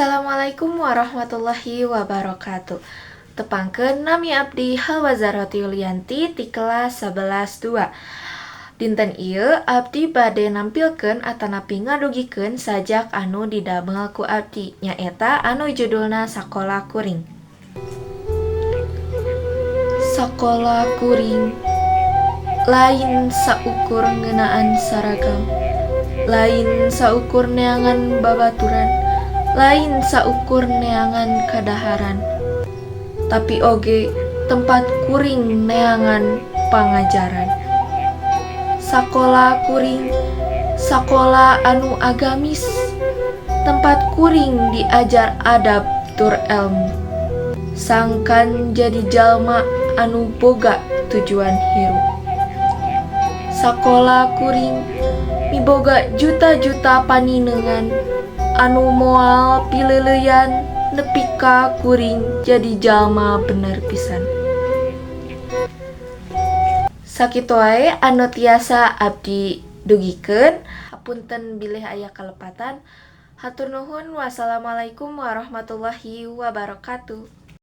Assalamualaikum warahmatullahi wabarakatuh. Tepangkeun, nami abdi Halwa Zaroti Yulianti ti kelas 11 2. Dinten ieu abdi bade nampilkeun atanapi ngadugikeun sajak anu didamel ku abdi, nyaeta anu judulna Sakola Kuring. Sakola kuring lain saukur ngeunaan saragam, lain saukur neangan babaturan, lain saukur neangan kadaharan, tapi oge tempat kuring neangan pangajaran. Sakola kuring sakola anu agamis, tempat kuring diajar adab tur elmu sangkan jadi jalma anu boga tujuan hirup. Sakola kuring miboga juta-juta paninengan anu moal pileuleuyan nepi ka kuring jadi jalma bener pisan. Sakitu wae anu tiasa abdi dugikeun, hapunten bilih aya kalepatan. Hatur nuhun, wassalamualaikum warahmatullahi wabarakatuh.